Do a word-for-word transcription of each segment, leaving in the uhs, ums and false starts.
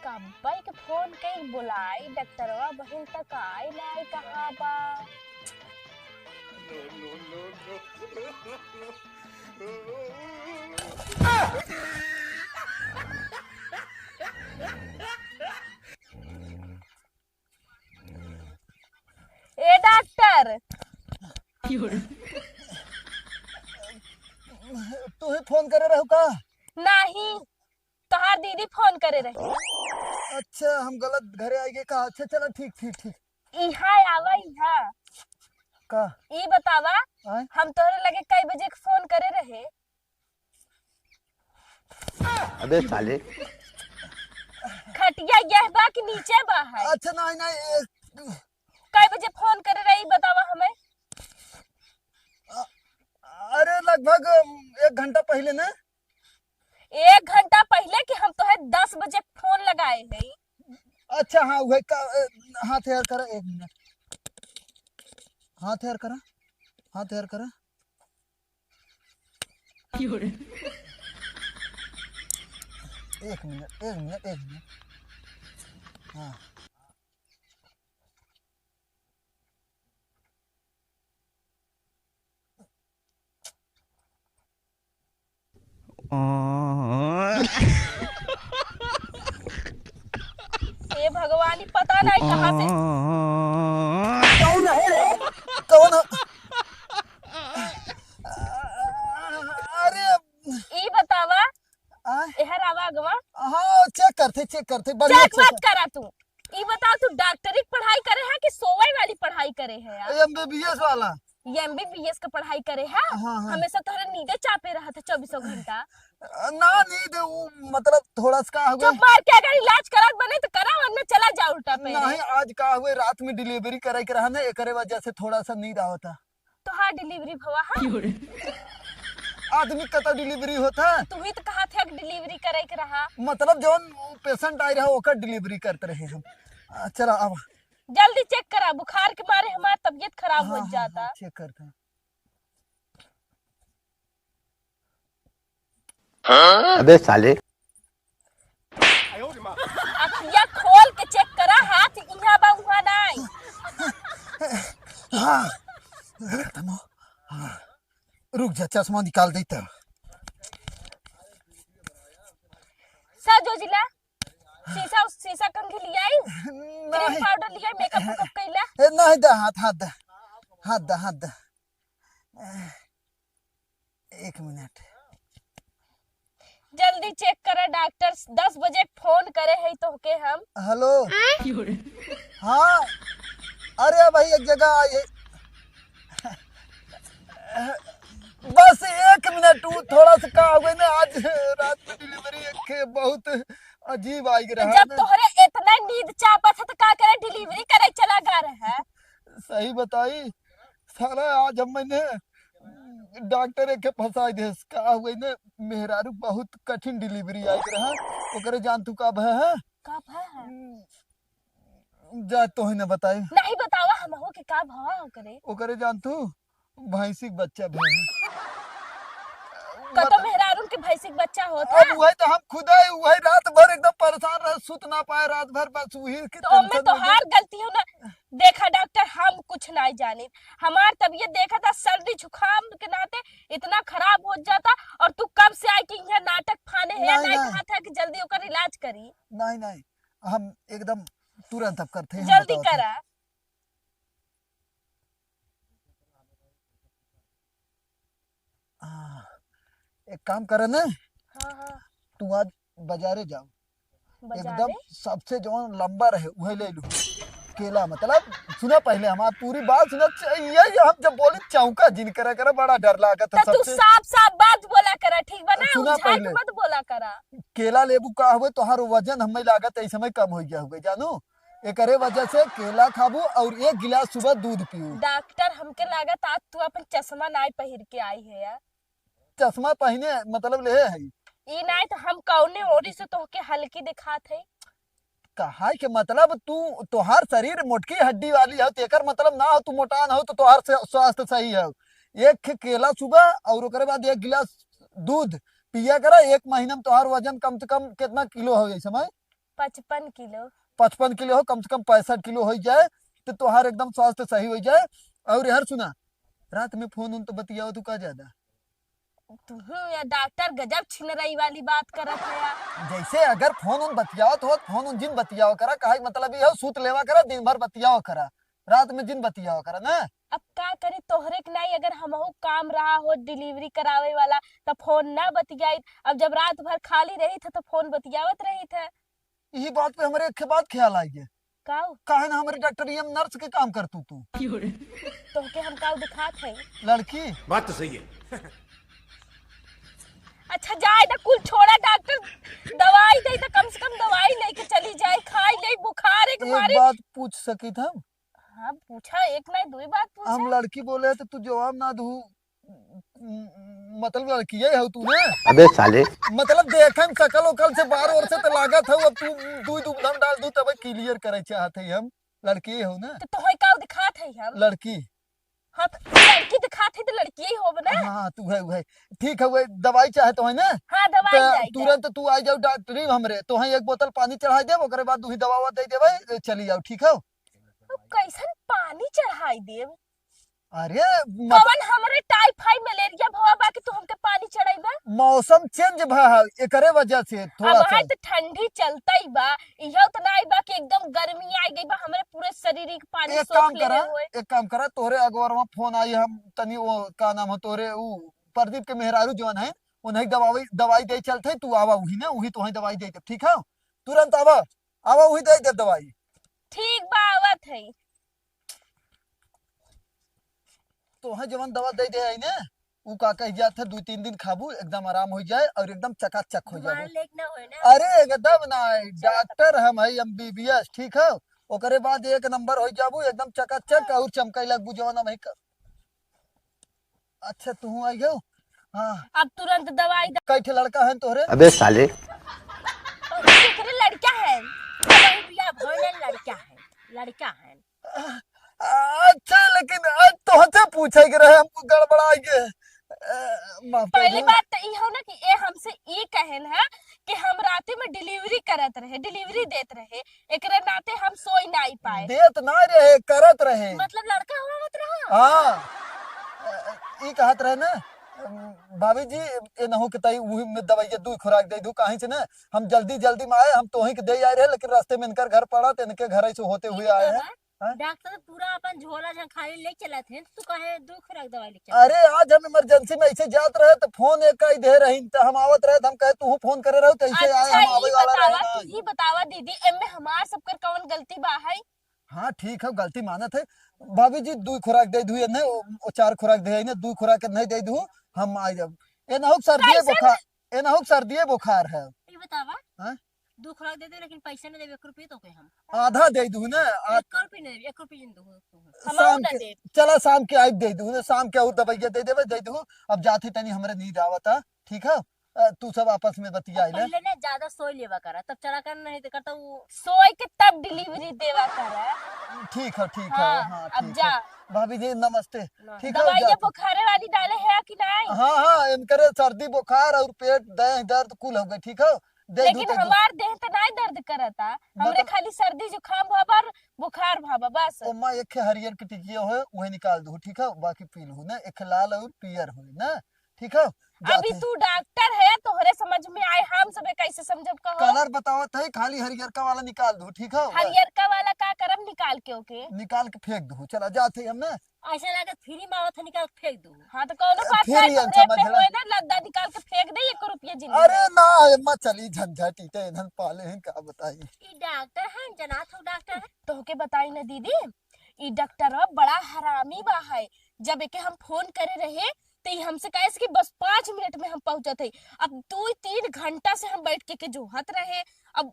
अब्बा के फोन कई बुलाई, डॉक्टरवा बहिन तक आई नाई, कहाँ बा? ए डॉक्टर। तू ही फोन करे रहू का? नहीं, तोहार दीदी फोन करे रही। अच्छा, हम गलत घरे आई गए का? अच्छा, चला, ठीक, ठीक, ठीक। इहाँ आवा, इहाँ। का? ई बतावा, आय? हम तोहरे लगे कई बजे के फोन करे रहे? अबे साले। खटिया यह बा कि नीचे बा है? अच्छा, नहीं, नहीं, ए, कई बजे फोन करे रही, बतावा हमें। अ-, अरे, लगभग, अम, एक घंटा पहिले ना। एक घंटा पहिले कि हम तोहे दस बजे फोन लगाए हई। अच्छा, हाँ, उहे का, अ, हाथ हेर करा, एक मिनट। हाथ हेर करा, हाथ हेर करा। एक मिनट, एक मिनट, एक मिनट। हाँ। हे भगवान, ई पता नहीं कहाँ से। कौन है रे? कौन है? अरे। ई बतावा, आ? एहर आवा अगवा। हाँ, चेक करते, चेक करते, बढ़िया चेक चेक मत कर। करा तू। ई बताओ, तू डॉक्टरी के पढ़ाई करे है कि सोवई वाली पढ़ाई करे है यार? एमबीबीएस वाला। ये एमबीबीएस के पढ़ाई करे है? हाँ, हाँ। हमेशा तोहरे नींदे चापे रहत है चौबीसों घंटा। ना, नींद, उ, मतलब, थोड़ा सा का हो गया? चुप मार के अगर इलाज करत बने तो करा, वरना चला जा उल्टा पैरे। नहीं, आज का हुए, रात में डिलीवरी करे के रहा ना, एकरे वजह से थोड़ा सा नींद आवता। तोहार डिलीवरी भवा है? आदमी कतौ डिलीवरी होता है? तू ही तो कहा थे कि डिलीवरी करे के रहा। मतलब, जौन पेशेंट आई रहा, ओकर डिलीवरी करते रहे हम। आ, चला, अब जल्दी चेक करा, बुखार के मारे हमार तबीयत खराब हो हाँ, हाँ, जाता। हाँ, चेक करते हैं। अबे साले। अखिया खोल के चेक करा, हाथ इहाँ बा, उहाँ नाई। हाँ, खत्म हो। हाँ, रुक जा, चश्मा निकाल दे तब। सा जो जिला, शीशा, शीशा कंघी लियाई, क्रीम नहीं। पाउडर लियाई, मेकअप वेकअप कैला। ए, नहीं दे, हाथ, हाथ दे, हाथ दे, हाथ दे। एक मिनट। जल्दी चेक करा डॉक्टर, दस बजे फोन करे है तोहके हम। हेलो। आय? हाँ, अरे भाई एक जगह आई है। बस एक मिनट, उ थोड़ा सा का हो गई ना, आज रात में डिलीवरी एक बहुत अजीब आई रहा जब ना। तोहरे इतना नींद चापत है तो का करे, डिलीवरी करे चला गा रहे है। सही बताई, साला आज हम मैंने डॉक्टर एक के फंसाई देस। का हुए ने, मेहरारू बहुत कठिन डिलीवरी आई रहा, ओकरे जान तू का भय है? का भय है? जा तोहे न बताई। नहीं बतावा, हमहू के का भवा ओकरे? ओकरे जान तू, भैंसी के बच्चा भय है। कतो मतलब मेहरारून के भैंसी के बच्चा होत अब है? वही तो हम खुद ही, वही रात भर एकदम परेशान रहे, सुत ना पाए रात भर, बस वही की तो ओमे tension में तोहार गलती हो ना। देखा डॉक्टर, हम कुछ नहीं जानी, हमार तबीयत देखा था, सर्दी जुकाम के नाते इतना खराब हो जाता, और तू कब से आए कि यहाँ नाटक फाने है, नहीं, नहीं नहीं। कहा था कि जल्दी ओकर इलाज करी। नहीं, नहीं, हम एकदम तुरंत अब करते हैं, हम जल्दी बताओ थे। करा। हाँ, एक काम करे ना, हाँ, हाँ। तू आज बाजारे जाओ, बाजारे? एकदम सबसे जौन लंबा रहे उहे ले लू। केला, मतलब, सुना पहले हमार पूरी बात सुना, च-, ये, ये हम जब बोली चौंका जिन करा करा, बड़ा डर लागत है तो तू सबसे। साफ साफ बात बोला करा, ठीक बा ना? सुना उझाई के पहले। मत बोला करा। केला लेबू का हुए, तोहार वजन हमें लागत है, इस समय कम हो गया हुए, जानू? एकरे वजह से केला खाबू और एक गिलास सुबह दूध पीऊ। डॉक्टर, हमके लागत आज तू अपन चश्मा नाई पहिर के आई है यार। चश्मा पहिने मतलब ले है। ई नाई तो हम कौने ओरी से तोहके हल्की दिखात है? कहाई के मतलब तू, तोहार शरीर मोटकी हड्डी वाली है, तो एकर मतलब ना हो तू मोटान हो, तो तोहार से स्वास्थ्य सही है। एक खे केला सुबह और ओकरे बाद एक गिलास दूध पिया करा, एक महीना में तोहार वजन कम से कम कितना किलो हो जाई समय? पचपन किलो। पचपन किलो हो, कम से कम पैंसठ किलो होइ जाए, तो तोहार एकदम स्वास्थ्य सही होइ जाए। और यार सुना, रात में फोन उन तो बतियावत हू का ज्यादा? तुहू या डॉक्टर गजब छिनरई वाली बात करत है यार। जैसे अगर फोन उन बतियावत हो, फोन उन जिन बतियावा करा, कहे के मतलब ये हो, सूत लेवा करा, दिन भर बतियावा करा, रात में जिन बतियावा करा ना। अब का करी, तोहरे के नाई अगर हमहू काम रहा हो डिलीवरी करावे वाला, त फोन ना बतियाई। अब जब रात भर खाली रही थे, तो फोन बतियावत रही थे। यही बात पे हमरे एक बात ख्याल आई है। काऊ? काहे ना हमरे डॉक्टरिया में नर्स के काम कर तू, तू? तोहके हम काऊ दिखात है? लड़की। बात तो सही है। अच्छा जाए तो कुल छोड़ा डॉक्टर, दवाई दे तो कम से कम दवाई लेके चली जाए, खाई ले, बुखार एक एक मारे। बात पूछ सकित हम? हाँ पूछा, एक नहीं दो ही बात पूछा। हम लड़की बोले तो तू जवाब ना दू, मतलब लड़किये हो तू ना? अबे साले। मतलब देखे में शकल उकल से बार ओर से तो लागत हो, अब तू दुई दुबधा में डाल दू तब क्लियर करे चाहत है हम, लड़किये हो ना? तो तोहे का दिखात है हम? लड़की। हाँ तो लड़की दिखात है तो लड़किये ही होब ना? हाँ तू है, वह ठीक है, वह दवाई चाहे तो है ना? हाँ दवाई तो चाहिए। तुरंत तू आ जाओ डॉक्टरी हमरे, तो है एक बोतल पानी चढ़ा देब, ओकरे बाद दुही दवा ववा दे देबे, चली जाओ, ठीक है? अब कैसन पानी चढ़ाई देब? अरे मत- कवन हमरे टाइफाइड मलेरिया भवा बा कि तू हमके पानी चढ़ाइबा? मौसम चेंज भा है, एकरे वजह से थोड़ा अब सा। है तो ठंडी चलता ही बा, इहो तो ना आई बा कि एकदम गर्मी आ गई बा, हमरे पूरे शरीर के पानी एक सोख काम लेले करा, होए। एक काम करा, तोहरे अगवरवा फोन आई, हम तनी वो का नाम है तोहरे ऊ प्रदीप के मेहरारू जवन है, उन्हें दवाई, दवाई दे चलते, तू आवा वही ना, वही तो वही दवाई दे दे, ठीक है? तुरंत आवा, आवा वही दे दे दवाई। ठीक बा, आवत है। तोहे जवन दवा दे दे आई ने, उ का कह जात है, दू तीन दिन खाबू, एकदम आराम हो जाए और एकदम चकाचक हो जाए। लेट ना होए ना। अरे एकदम ना, डॉक्टर हम है एमबीबीएस, ठीक है? ओकरे बाद एक नंबर हो जाबू, एकदम चकाचक और चमकाई लगबू जवन हम है क-, अच्छा तू आई गयो। हाँ। अब तुरंत दवाई द- कई ठे लड़का है तोहरे? अबे साले। केकरे लड़का है? अबे बियाह भइल लड़का है, लड़का है। अच्छा, लेकिन आज तोहसे पूछे के रहे, हमको गड़बड़ाई के। अ, माफ कर पहली दो। बात तो ई हो ना कि ए हमसे ई कहेन है कि हम राते में डिलीवरी करत रहे, डिलीवरी देत रहे, एकरे नाते हम सोई नाई पाए। देत ना रहे, करत रहे। मतलब लड़का हुआ मत रहा? हाँ। अ, ई कहत रहे ना, भाभी जी, ए नहु के ताई उही में दवाई के दू खुराक दे दू, काहे से ना, हम जल्दी, जल्दी में आए, हम तोही के दे आए रहे, लेकिन रास्ते में इनकर घर पड़ा, तो इनके घर से होते हुए आए हैं। हाँ? डॉक्टर तो पूरा अपन झोला झन खाली ले चलत हैं, तू काहे दू खुराक दवाई ले चलत अरे, आज हम इमरजेंसी में ऐसे जात रहे, तो फोन एक कई दे रही, तो हम आवत रहे, तो हम कहे, "तू फोन करे रहो, तो ऐसे आए, अच्छा, हम आवे ई वाला बतावा, रहे ना।" तू ई बतावा दीदी, एमे हमार सबकर कौन गलती बा है? हाँ, ठीक है, गलती मानत है। भाभी जी, दू खुराक दे दू, इन्हें, ओ, ओ, चार खुराक दे, इन्हें दू खुराक नहीं दे दू, हम आ जाब। ए ना हो सर्दी कैसन? बुखार, ए ना हो सर्दी बुखार है। ई बतावा, हाँ? दू खुराक दे दे, लेकिन पैसा न देबे, एक रुपये तो के हम। आधा दे दू ना, आ- एक रुपये न देबे, एक रुपये न दू। हम शाम ना के, देब। चला शाम के आइब दे दू ना, शाम के और दवाइया दे देबे, दे दू। अब जाते तनी हमरे नींद आवता, ठीक है? अ, तू सब आपस में बतिया अब ले। पहले ना ज्यादा सोई लेवा करा, तब चला कर नहीं तो करता वो। सोई के तब डिलीवरी देवा करा। ठीक है, ठीक है, हाँ, हाँ, अब ठीक जा। है। भाभी जी नमस्ते। नमस्ते। ठीक है, दवाइया जा। बुखारे वाली डाले है कि नहीं? हाँ, हाँ, इनकरे सर्दी बुखार और पेट दे दर्द कुल हो गए, ठीक है? दे लेकिन दूते दू- हमार देह तो नहीं दर्द करता, हमरे मतलब खाली सर्दी जुकाम भवा और बुखार भवा बस। ओमा एक ठे हरियर के टिकिया होए, उहे निकाल दू, ठीक है? बाकी पी लू ना, एक ठे लाल और पियर होए ना, ठीक है? अभी जाते। तू डॉक्टर है, तोहरे समझ में आए, हम सबे कैसे समझब कहो? कलर बतावत है, खाली हरियरका वाला निकाल दू, ठीक है? हरियरका वाला का करब निकाल के ओके? निकाल के फेंक दू, चला जाते हम ना। ऐसा लगे फ्री में आवत है, निकाल के फेंक दू। हाँ, तो कौनो बात फ्री नहीं, हम तोहरे समझ पे ला। होए ना, लद्दा निकाल के फेंक दे, एक रुपया जिंदगी। अरे ना, एम्मा चली झंझट, ई तो इन्हन पाले हैं, का बताई। ई डॉक्टर है, जनात हो डॉक्टर है। तोहके बताई ना दीदी, ई डॉक्टरवा बड़ा हरामी बा है। जब एके हम फोन करे रहे, तो ई हमसे कहे कि बस पाँच मिनट में हम पहुंचत है। अब दो तीन घंटा से हम बैठ के, के जोहत रहे। अब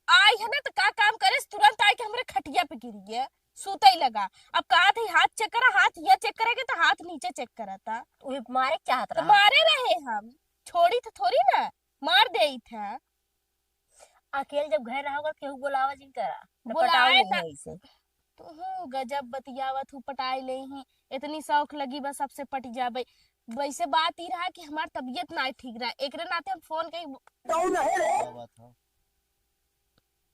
आई है ना, तो का काम करे, तुरंत आए के हमरे खटिया पे गिरी है, सूते ही लगा। अब कहा था हाथ चेक करा, हाथ यह चेक करेगा तो हाथ नीचे चेक करा था। उहे मारे चाहत तो रहा। मारे रहे हम, छोड़ी तो थोड़ी ना, मार दे था। अकेल जब घर रहा होगा, केहू बोलावा जिन करा, न बुलाए पटाऊ ता-, नहीं ऐसे। तू गजब बतियावत हूँ, पटाई ले ही, इतनी शौक लगी बस सबसे पट जाबे। वैसे बात ई रहा कि हमार तबीयत ना ठीक रहा, एकरे नाते हम फोन कई। कौन है रे? क्या बात है?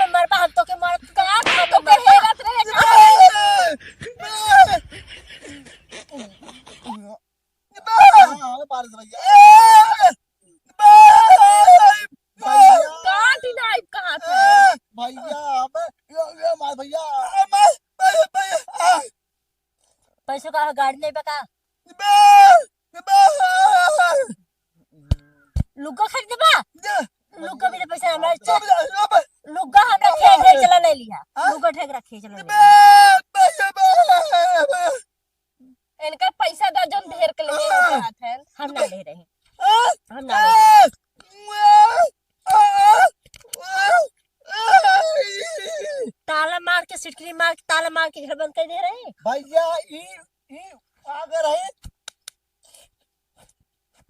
में मरबा, हम तोके मारब, का हम तोके हेरत रहे, का? हाँ, मार दे भैया। ए, ए, भैया। काट ही ना, कहाँ थे? ए, भैया, अबे, यो, यो, मार भैया। ए, मार, भैया, भैया, आ। पैसों का गाड़ी नहीं बका? बे, बे। लुग्गा खरीद बा? दे। लुग्गा भी तो पैसा हमरा दे, दे, दे। लुग्गा हमरा ठेक ढेर चला नहीं लिया। हाँ? लुग्गा ठेक रखे चला नहीं लिया। बे, बे, बे, बे। इनका पैसा दा, जोन ढेर के लेके हाँ। हाथ है। हम ना ले रहे। हाँ? हम ना ले रहे। ताला मार के, सिटकिनी मार के, ताला मार के घर बंद कर दे रहे। भैया, ई, ई अगर है,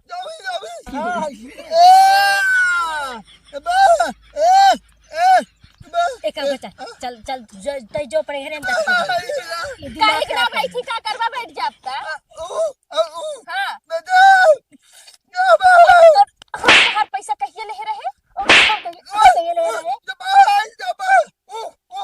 जाओ, जाओ। हाँ, ए, ए, बे, ए, ए, बे। एक काम कर, चल, चल, चल, जो, तै जो पड़े घरे, हम जाते हैं। ये दिमाग काहे के ना खराब कर बैठी, का करबा, बैठ जा अब ता। आ, ऊ, आ, ऊ। हाँ। बे, जा, जा, बे। हम तोहार पैसा कहिए ले रहे, और हम कहिए, कहिए ले रहे। जा, बे, जा, बे। ऊ, ऊ।